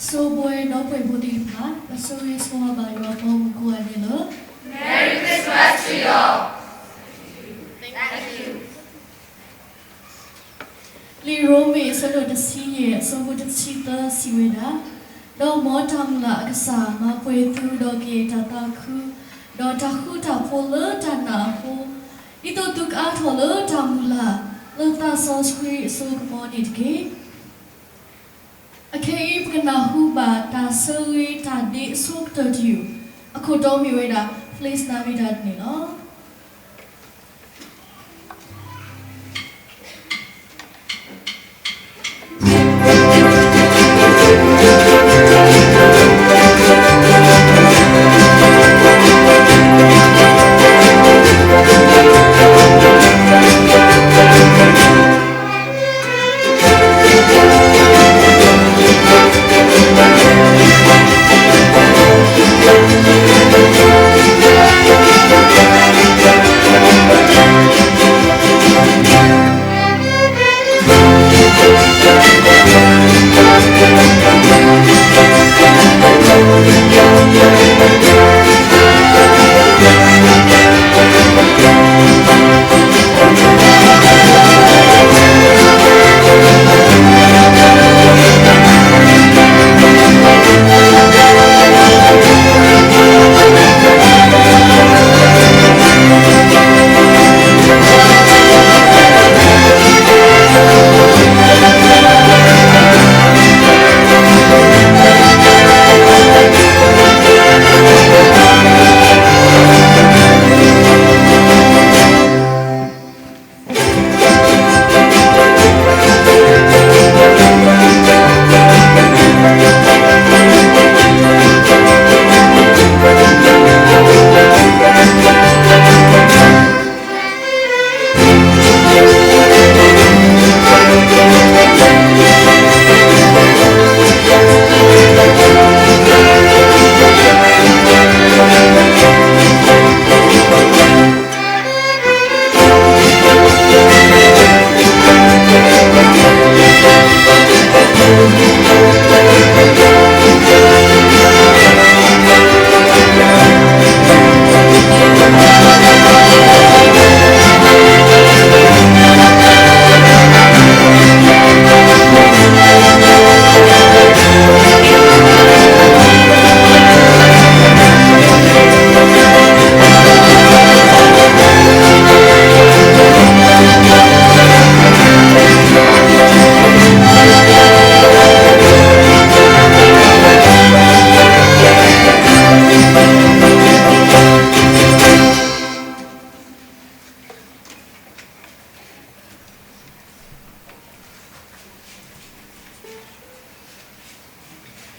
ဆိဘှဲဒီပုၢ်ဝဲၢ်ဖိသ့ၣ်တဖၣ်, ပဆိၣ်ဂ့ၤဆိၣ်ဝါဘၣ်ယွၤအဘီအမုၢ်ကိးဂၤဒဲးလၢ Merry Christmas to you all. လံာ်ရိမ့ၤအဆၢဒိၣ်တဆံယဲၢ်အဆၢဖိတဆံသၢစံးဝဲဒၣ်, ဒီးမ်တၢ်မုၢ်လၢ်အကစၢ်မၤပှဲၤသုဒီးကယဲၢ်တၢ်သးခု, ဒီးတၢ်ဃူတၢ်ဖိးလၢတၢ်နာ်အဃိ, ဒ်သိးသုကအါထီၣ်လၢတၢ်မုၢ်လၢ်လၢသးစီဆှံအစိကမီၤန့ၣ်တက့ၢ်. အခဲအံၤပကနၢ်ဟူဘၣ်တၢ်ဆၢဂ့ၤတၢ်ဒ့အဆိကတၢၢ်တယုၢ်, အခိၣ်တီမ့ၢ်ဝဲဒၣ် Feliz Navidad န့ၣ်လီၤ.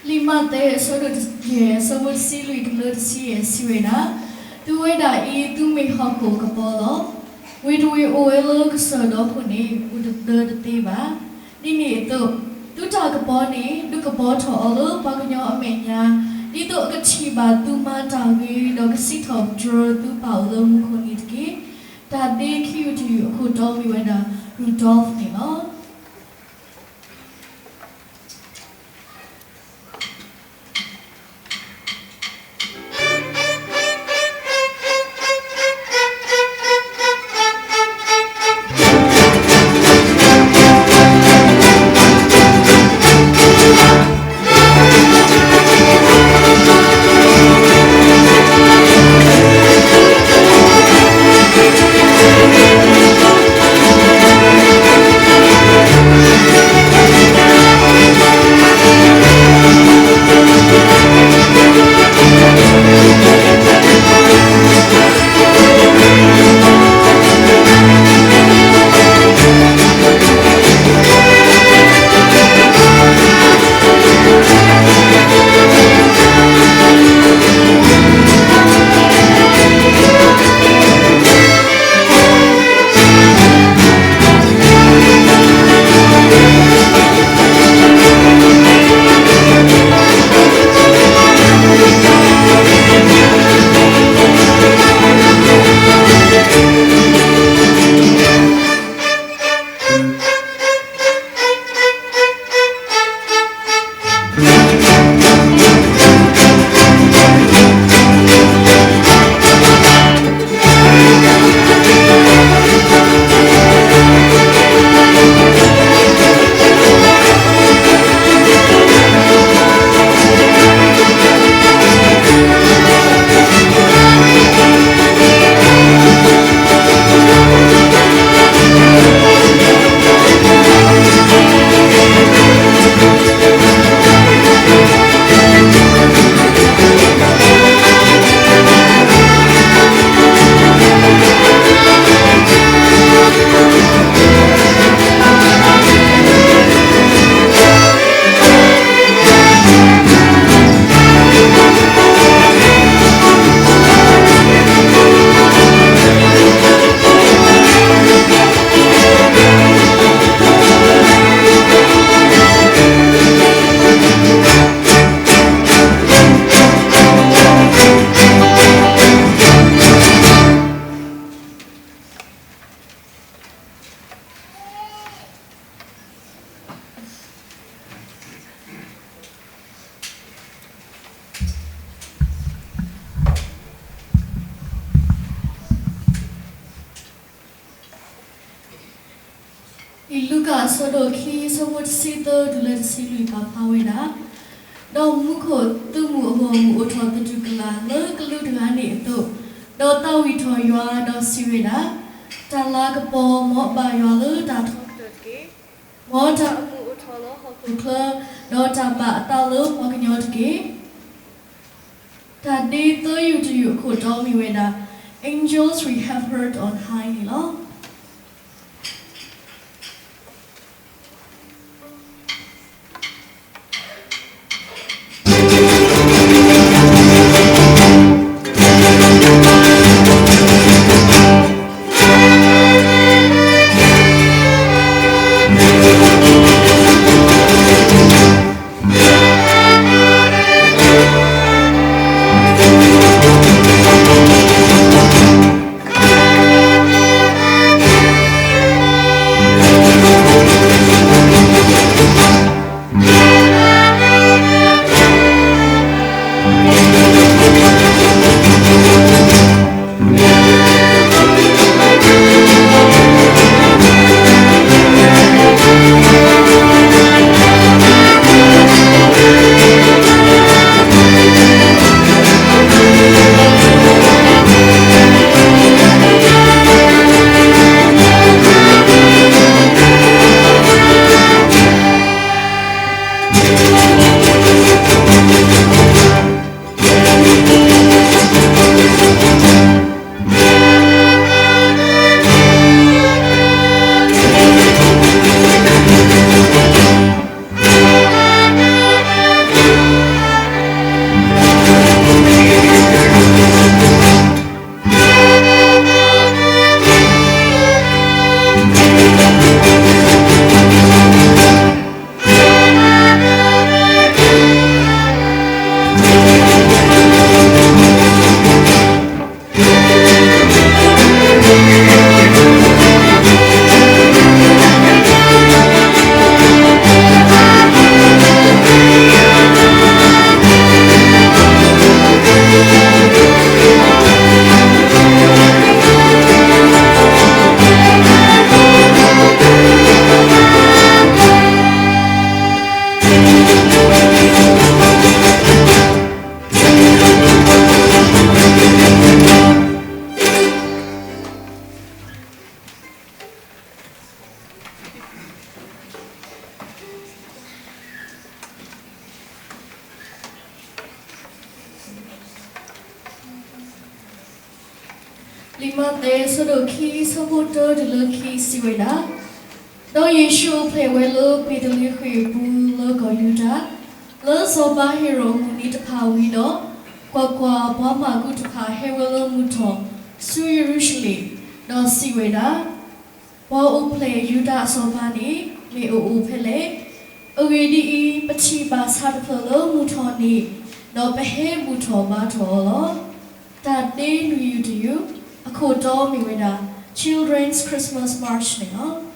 လံာ်မးသဲအဆၢဒိၣ်ယဲၢ်အဆၢဖိတဆံလွံၢ်တုၤလၢတဆံယဲၢ်စံးဝဲဒၣ်, သုဝဲဒၣ်အံၤသုမ့ၢ်ဟီၣ်ခိၣ်အကပီၤလီၤ. ဝ့ၢ်တဝ့ၢ်အိၣ်ဝဲလၢကစၢၢ်ဒီခိၣ်န့ၣ် အိၣ်တဒၢတသ့ဘၣ်. ဒ်န့ၣ်အသိး, သုတၢ်ကပီၤန့ၣ် ဒုးကပီၤထီၣ်အီၤလၢပှၤကညီအမဲာ်ညါ, ဒ်သိးအကထံၣ်ဘၣ်သုမၤတၢ်ဂ့ၤ ဒီးကစံးထီၣ်ပတြၢၤသုပၢ်အိၣ်လၢမူခိၣ်န့ၣ်တက့ၢ်. တၢ်သ့ခံယူၢ်တယူၢ်အခိၣ်တီမ့ၢ်ဝဲဒၣ် Rudolph န့ၣ်လီၤ. လူၤကၣ်အဆၢဒိၣ်ခံ ဆၢဖိတဆံသၢတုၤလၢတဆံလွံၢ်ပာ်ဖျါဝဲဒၣ်, ဒီးမူခိၣ်သုးမုၢ်အဂီၢ်မုၢ်အိၣ်ထီၣ်သတူၢ်ကလာ်လၢကလူးတဂၤန့ၣ်အသိး, ဒီးသးဝံၣ်ထီၣ်ယွၤဒီးစံးဝဲဒၣ်, တၢ်လၤကပီၤမ်အဘၣ်ယွၤလၢတၢ်ထီကတၢၢ်တက့ၢ်. မ်တၢ်အမုာ်အိၣ်ထီၣ်လၢဟီၣ်ခိၣ်ချၢ, ဒီးတၢ်ဘၣ်အသးလၢပှၤကညီတက့ၢ်. တၢ်ဒ့သၢယုၢ်တယုၢ်အခိၣ်တီမ့ၢ်ဝဲဒၣ်, Angels we have heard on high န့ၣ်လီၤ. လံာ်မးသဲ အဆၢဒိၣ်ခံ အဆၢဖိတၢတုၤလၢခံ စံးဝဲဒၣ်, ဒီးယ့ၣ်ၡူးအိၣ်ဖျဲၣ်ဝဲလၢဘ့းသလ့ဃ့ၣ်အပူၤလၢကီၢ်ယူဒၤ, လၢစီၤပၤဟ့ၤရိာ်အမုၢ်နံၤတဖၣ်ဝံၤဒီး, ကွၢ်ကွၢ်, ပှၤမၢ်ကူတဖၣ်ဟဲဝဲလၢမုၢ်ထီၣ်ဆူယရူၤၡလ့ၣ်, ဒီးစံးဝဲဒၣ်, ပှၤအိၣ်ဖျဲၣ်ယူဒၤအစီၤပၤန့ၣ် မ့ၢ်အအိၣ်ဖဲလဲၣ်. အဂ့ၢ်ဒ်အံၤ, ပထံၣ်ဘၣ်ဆၣ်တဖျၢၣ်လၢမုၢ်ထီၣ်န့ၣ်, ဒီးပဟဲဘူၣ်ထီၣ်ဘါထီၣ်အီၤလီၤ. တၢ်ဒ့လွံၢ်ယုၢ်တယုၢ်, အခိၣ်တီမ့ၢ်ဝဲဒၣ် Children's Christmas March န့ၣ်လီၤ.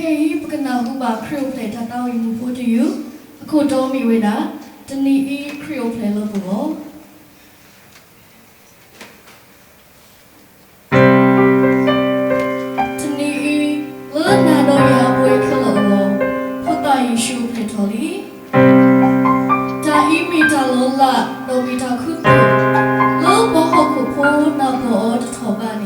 ခဲအံၤ ပကနၢ်ဟူဘၣ်ခရံာ်အိၣ်ဖျဲၣ်တၢ်သးဝံၣ်မုာ်ဖိတယုၢ်, အခိၣ်တီမ့ၢ်ဝဲဒၣ်, တနံၤအံၤခရံာ်အိၣ်ဖျဲၣ်လၢပဂီၢ်. တနံၤအံၤ, လၢနၤဒီးယၤပဝဲခဲလၢာ်အဂီၢ်, ဖိသၣ်ယ့ၣ်ၡူးအိၣ်ဖျဲၣ်ထီၣ်လံ. တၢ်အံၤမ့ၢ်တၢ်လီၤလး ဒီးမ့ၢ်တၢ်ခူသူၣ်, လၢပှၤဟီၣ်ခိၣ်ဖိနၢ်ပၢၢ်အီၤတထီၣ်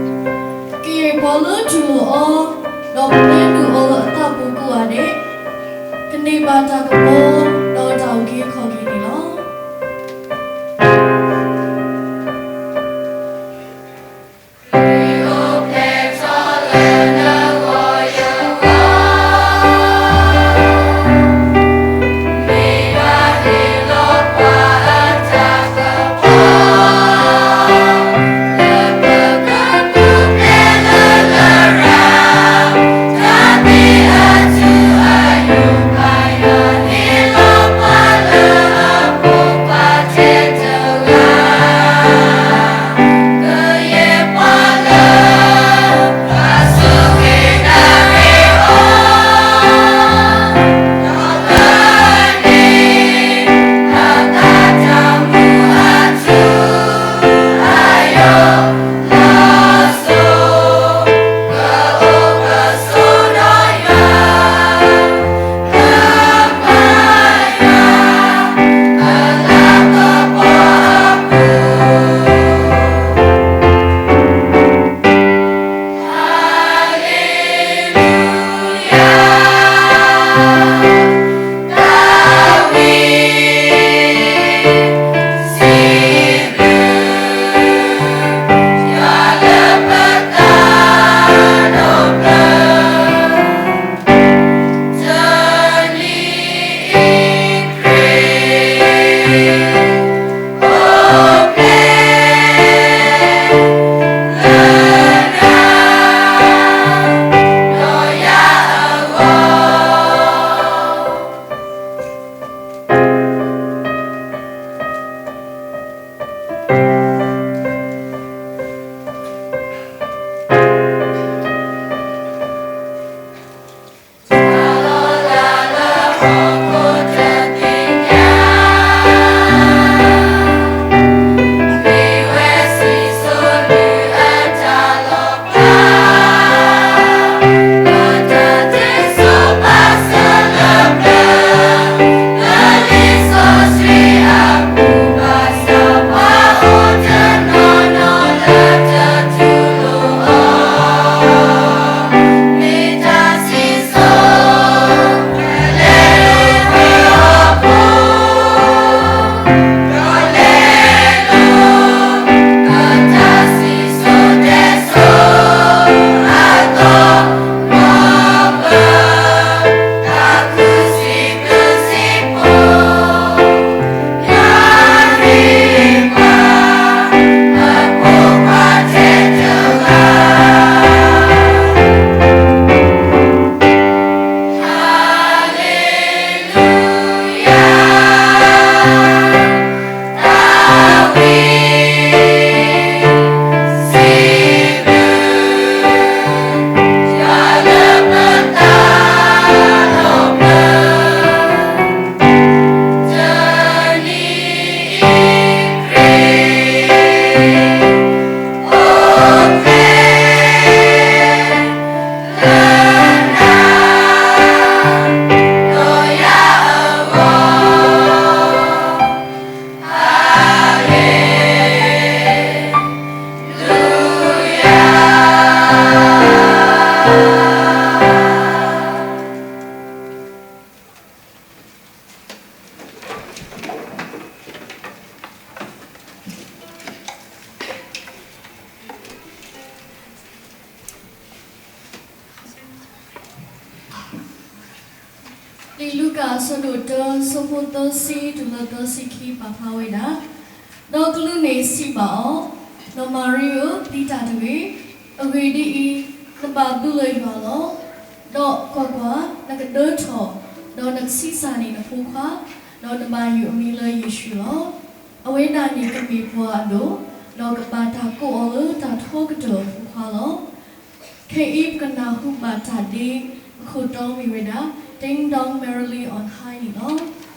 ဘးန့ၣ်လီၤ. ကယဲၢ်ပှၤလၢတူၢ်လိာ်အီၤ, ဒီးပျဲနုာ်အီၤလၢအသးပူၤကိးဂၤဒဲး, ကန့ၢ်ဘၣ်တၢ်ကပီၤ ဒီးတၢ်အုၣ်က့ၤခီၣ်က့ၤန့ၣ်လီၤ. လံာ်လူၤကၣ်အဆၢဒိၣ်တၢ ဆၢဖိသၢဆံတုၤလၢသၢဆံခံ ပာ်ဖျါဝဲဒၣ်, ဒီးကလူးန့ၣ်စံးဘၣ်အီၤ, ဒီးမၤရံဧၢ, ပျံၤတၢ်တဂ့ၤ, အဂ့ၢ်ဒ်အံၤ, နဘၣ်ဘျုးလၢယွၤလီၤ. ဒီးကွၢ်ကွၢ်, နကဒၢထီၣ်, ဒီးနကဆံးစၢ်န့ၢ်နဖိခွါ, ဒီးနဘၣ်ယုၢ်အမံၤလၢယ့ၣ်ၡူးလီၤ. အဝဲဒၣ်န့ၣ်ကမ့ၢ်ပှၤအဒိၣ်, ဒီးကဘၣ်တၢ်ကိးအီၤလၢတၢ်ထီကတၢၢ်အဖိခွါလီၤ. ခဲအံၤပကနၢ်ဟူဘၣ်တၢ်ဒ့ အခိၣ်တီမ့ၢ်ဝဲဒၣ် Ding Dong Merrily on High န့ၣ်လီၤ.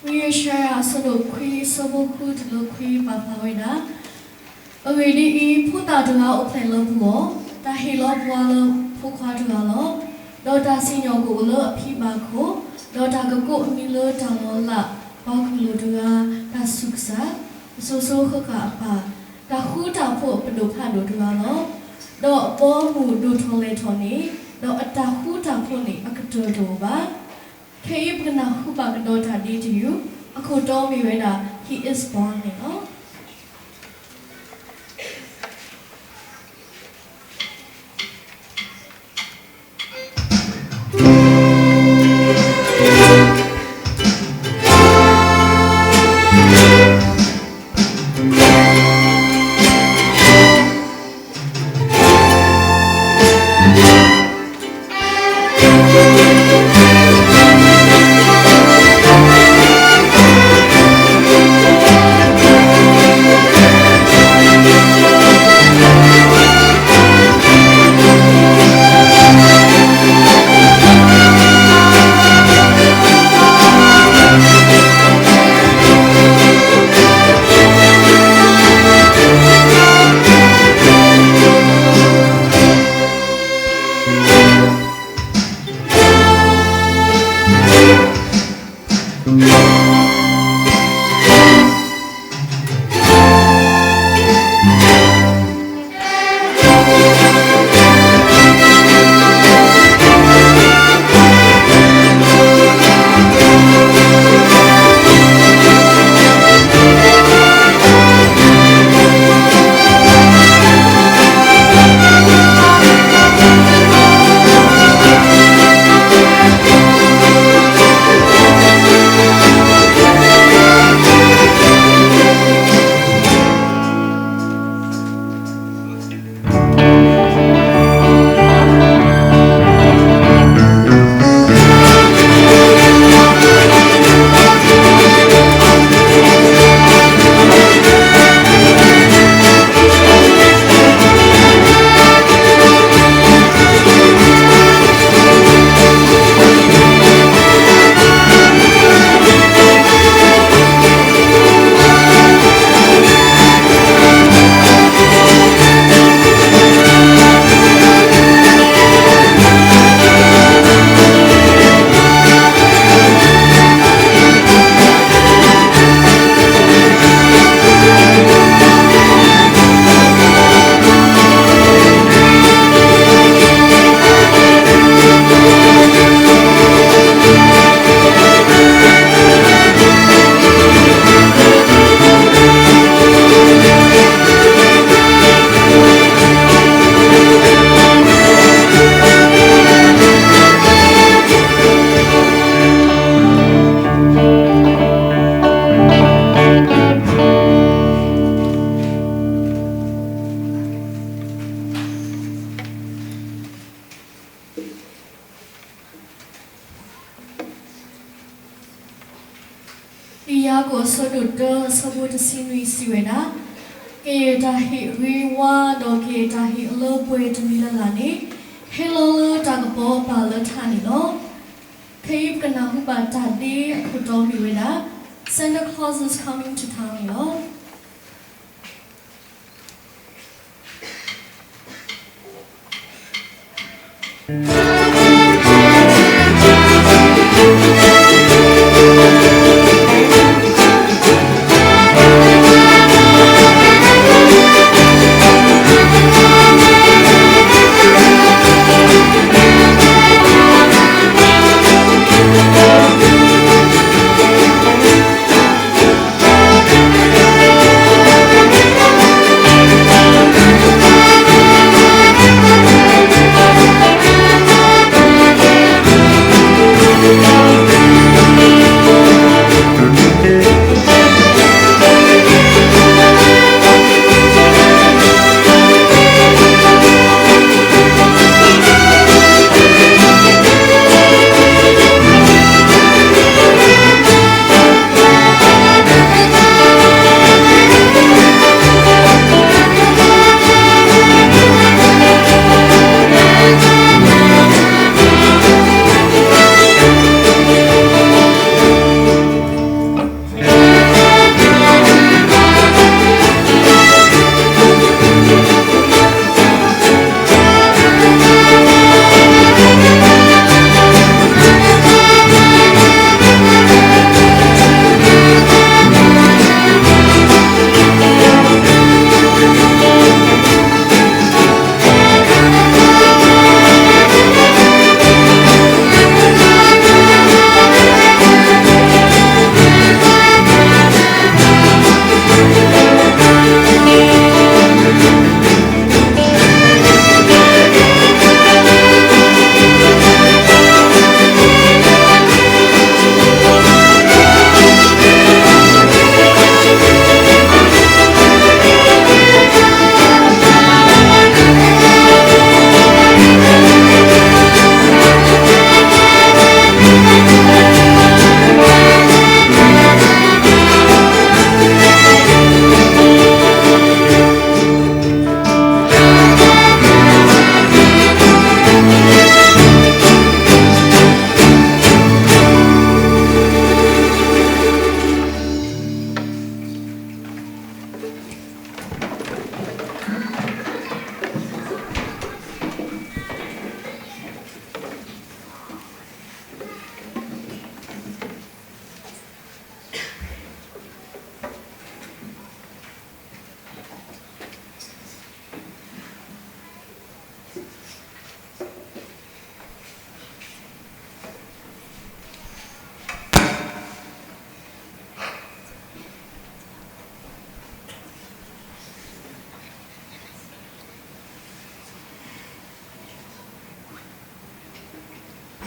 ဝံယၡါယၤ အဆၢဒိၣ်ခွံ အဆၢဖိဃုတုၤလၢခွံ ပာ်ဖျါဝဲဒၣ်, အဂ့ၢ်ဒ်အံၤ, ဖိသၣ်တဂၤအိၣ်ဖျဲၣ်လၢပဂီၢ်, တၢ်ဟ့ၣ်လီၤပှၤလၢဖိခွါတဂၤလီၤ. ဒီးတၢ်စံၣ်ညီၣ်ကအိၣ်လၢအဖံဘၣ်ခိၣ်, ဒီးတၢ်ကကိးအမံၤလၢတၢ်လီၤလး, ပှၤကလုာ်တဂၤ, တၢ်ဆူးကစၢ်, အစိၤစိၤဃၣ်ဃၣ်အပၢ်, တၢ်ဃူတၢ်ဖိးအပဒိၣ်ဖးဒိၣ်တဂၤလီၤ. ဒီးအဘီအမုၢ်ဒိၣ်ထီၣ်လဲၢ်ထီၣ်န့ၣ်, ဒီးအတၢ်ဃူတၢ်ဖိးန့ၣ် အကတၢၢ်တအိၣ်ဘၣ်. ခဲအံၤပကနၢ်ဟူဘၣ်ကဒီးတၢ်ဒ့တယုၢ်, အခိၣ်တီမ့ၢ်ဝဲဒၣ် He is born န့ၣ်လီၤ. ယၤကိာ်အဆၢဒိၣ်တၢ အဆၢဖိတဆံနွံစံးဝဲဒၣ်, ကယဲၢ်တၢ်ဟ့ၣ်အဂ့ၤဝါ ဒီးကယဲၢ်တၢ်ဟ့ၣ်အလၢပှဲၤတမံၤလၢ်လၢ်န့ၣ် ဟဲလီၤလၢတၢ်ကပီၤအပၢ်လၢထးန့ၣ်လီၤ. ခဲအံၤပကနၢ်ဟူဘၣ်တၢ်ဒ့အခိၣ်တီမ့ၢ်ဝဲဒၣ် Santa Claus is coming to town န့ၣ်လီၤ.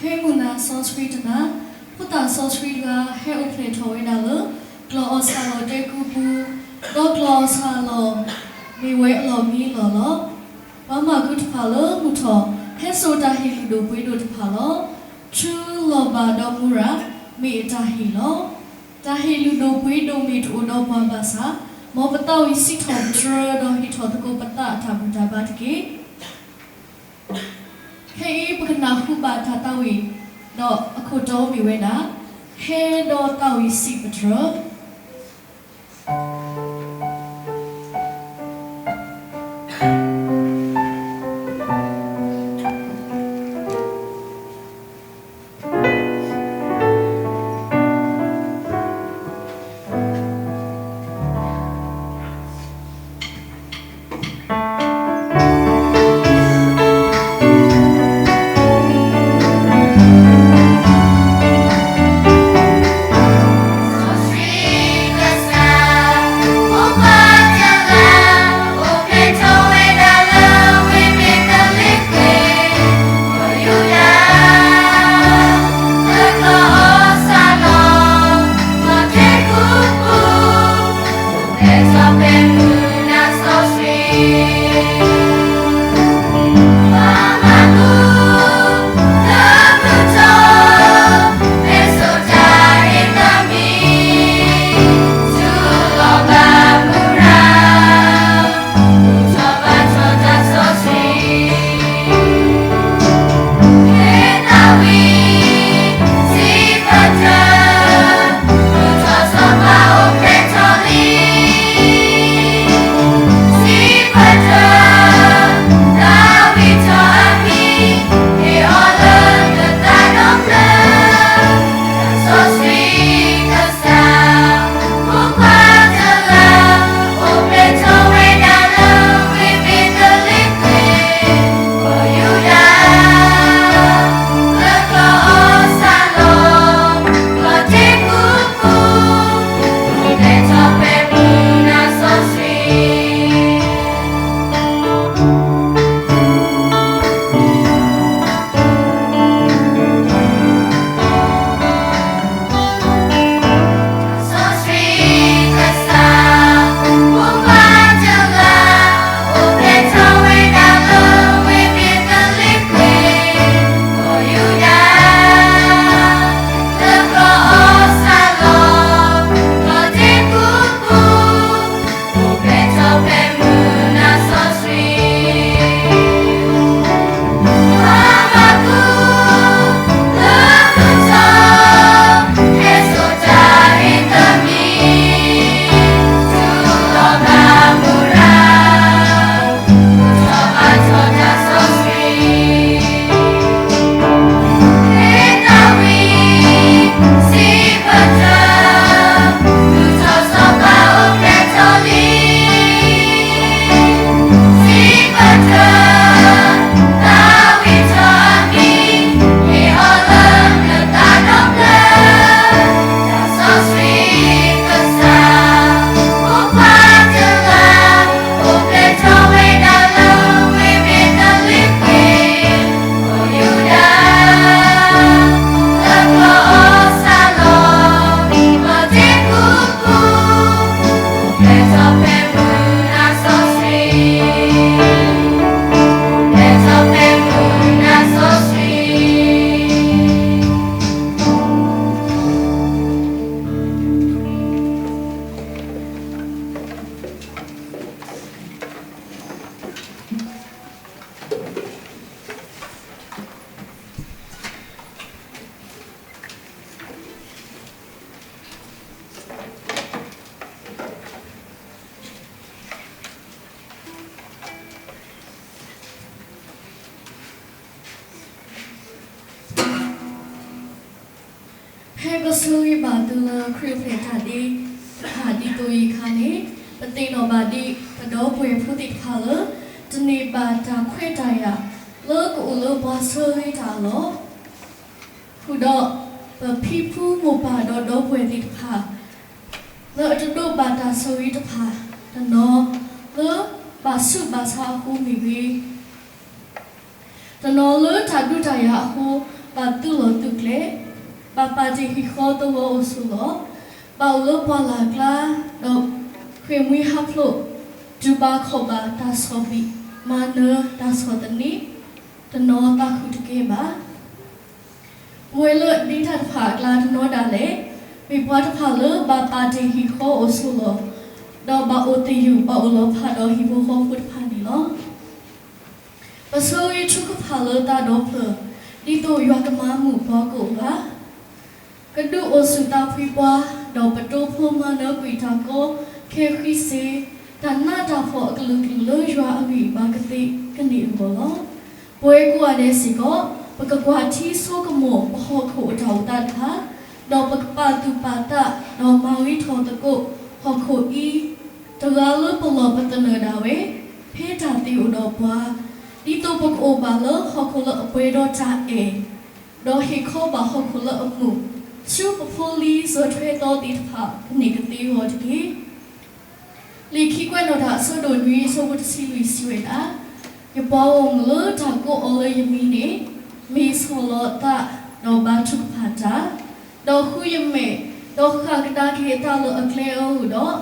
ဖဲမုၢ်နၤစီဆှံတနၤ, ဖိသၣ်စီဆှံတဂၤ ဟဲအိၣ်ဖျဲၣ်ထီၣ်ဝဲဒၣ်လၢ ကျီၢ်အီၣ်ဆၣ်လီၢ်တဲကုပူၤ, ဒီးကျီၢ်အီၣ်ဆၣ်လီၢ် မ့ၢ်ဝဲအလီၢ်မံလီၢ်လီၤ. ပှၤမၢ်ကူတဖၣ်လၢမုၢ်ထီၣ် ဟဲစိာ်တၢ်ဟ့ၣ်လုၢ်ဒိၣ်ပှ့ၤဒိၣ်တဖၣ်လီၤ. ထူ, လီၤဘၣ်ဒီးမူရၤ မ့ၢ်အတၢ်ဟ့ၣ်လီၤ. တၢ်ဟ့ၣ်လုၢ်ဒိၣ်ပှ့ၤဒိၣ်မ့ၢ်တအိၣ်ဒီးပှၤဘၣ်ဆၣ်, မ်ပသးဝံၣ်စံးထီၣ်ပတြၢၤ ဒီးဟ့ၣ်ထီၣ်သကိးပသးအတၢ်ဘူၣ်တၢ်ဘါတက့ၢ်. ခဲအံၤပကနၢ်ဟူဘၣ်တၢ်သးဝံၣ် ဒီးအခိၣ်တီမ့ၢ်ဝဲဒၣ်, ဟဲဒီးသးဝံၣ်စံးပတြၢၤ. ဖဲပဆိၣ်ဂ့ၤဘၣ်သုလၢခရံာ်အိၣ်ဖျဲၣ်တၢ်ဒ်တဖၣ်ဒ်သိးအံၤအခါန့ၣ်, ပသ့ၣ်နီၣ်ဘၣ်ဒံးပဒီပုၢ်ဝဲၢ်ဖိသ့ၣ်တဖၣ်လၢ တန့ၢ်ဘၣ်တၢ်ခွဲးတၢ်ယာ်လၢကအိၣ်လၢပှၤဆိၣ်ဂ့ၤတၢ်အလီၢ် ဃုာ်ဒီး ပဖံဖုမိၢ်ပၢ်ဒီးဒီပုၢ်ဝဲၢ်သ့ၣ်တဖၣ် လၢအတဒိးဘၣ်တၢ်ဆိၣ်ဂ့ၤတဖၣ်, တနီၤလၢဘၣ်ဆူးဘၣ်ဆါအဃိမ့ၢ်ဂ့ၤ, တနီၤလၢတၢ်ဒုးတၢ်ယၤအဃိ ဘၣ်သုးလီၢ်သုးကျဲ, ဘၣ်ပာ်တ့ၢ်ဟံၣ်ဃီသဝီအိၣ်ဆိးလီၢ်, ဘၣ်အိၣ်လၢပှၢ်လၢ်ကျါ, ဒီးဃ့ၢ်မှံဟးဖျိး, တူၢ်ဘၣ်ခီၣ်ဘၣ်တၢ်ဆီၣ်ဘံၣ်, မၤနၢၤတၢ်ဆီၣ်သနံး, တနီၤသးဃုာ်တကဲဘၣ်. ပဝဲလၢအဒ့တၢ်တဖၣ်အကျါတနီၤဒၣ်လဲာ်, မ့ၢ်ပှၤတဖၣ်လၢဘၣ်ပာ်တ့ၢ်ဟံၣ်ဃီအိၣ်ဆိးလီၢ်, ဒီးဘၣ်အိၣ်သယုၢ်ဘၣ်အိၣ်လီၤဖးဒီးဟံၣ်ဖိဃီဖိတဖၣ်န့ၣ်လီၤ. ပဆိၣ်ဂ့ၤထုကဖၣ်လၢသးဒီဖျၢၣ်, ဒ်သိးယွၤကမၤမုာ်ပှၤကိးဂၤ, ကဒုးအိၣ်ဆူၣ်သးဖှံပှၤ, ဒီးပတိၢ်ဖိမၤနၢၤကွံာ်တၢ်ကီခဲဃံစ့, တၢ်နးတၢ်ဖှီၣ်အကလုာ်ကလုာ်လၢယွၤအဂံၢ်အဘါကသ့ကန့ၢ်အဂီၢ်လီၤ. ပဝဲကိးဂၤဒဲးစ့ၢ်ကီး, ပကကွၢ်ထံဆိကမိၣ်ပဟီၣ်ခိၣ်အတၢ်အိၣ်သးတဖၣ်, ဒီးပကပာ်သူၣ်ပာ်သး, ဒီးမၤဂ့ၤထီၣ်သကိးဟီၣ်ခိၣ်အံၤ, တဂၤလၢပလီၢ်ပသနၢၣ်ဒၣ်ဝဲ, ဖဲတၢ်သ့အိၣ်ဒီးပှၤ, ဒ်သိးပကအိၣ်ဘၣ်လၢဟီၣ်ခိၣ်လၢအပှဲၤဒီးတၢ်အဲၣ်, ဒီးဟ့ၣ်ခီဘၣ်ဟီၣ်ခိၣ်လၢအမုာ်, ဆူပဖိလံၤစၢၤထွဲသီသ့ၣ်တဖၣ်ကန့ၢ်ကသ့အဂီၢ်တက့ၢ်. လံာ်ခံကွဲးနီၣ်တၢ်အဆၢဒိၣ်နွံအဆၢဖိတဆံလွံၢ်စံးဝဲဒၣ်, ယပှၤဂီၢ်မုၢ်လၢတၢ်ကိးအီၤလၢယမံၤန့ၣ်, မ့ၢ်ဆီၣ်လီၤအသး, ဒီးဘါထုကဖၣ်တၢ်, ဒီးဃုယမဲာ်, ဒီးဃၣ်ကဒါက့ၤအသးလၢအကျဲအအိၣ်ဒီး,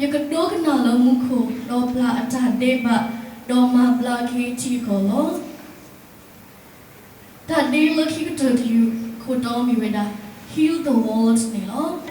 ယကဒိကနၣ်လၢမူခိၣ်, ဒီးပျၢ်အတၢ်ဒဲးဘး, ဒီးမၤဘျါက့ၤထံအကီၢ်လီၤ. တၢ်ဒ့လၢခံကတၢၢ်တယုၢ်ခိၣ်တီမ့ၢ်ဝဲဒၣ်, Heal the World န့ၣ်လီၤ.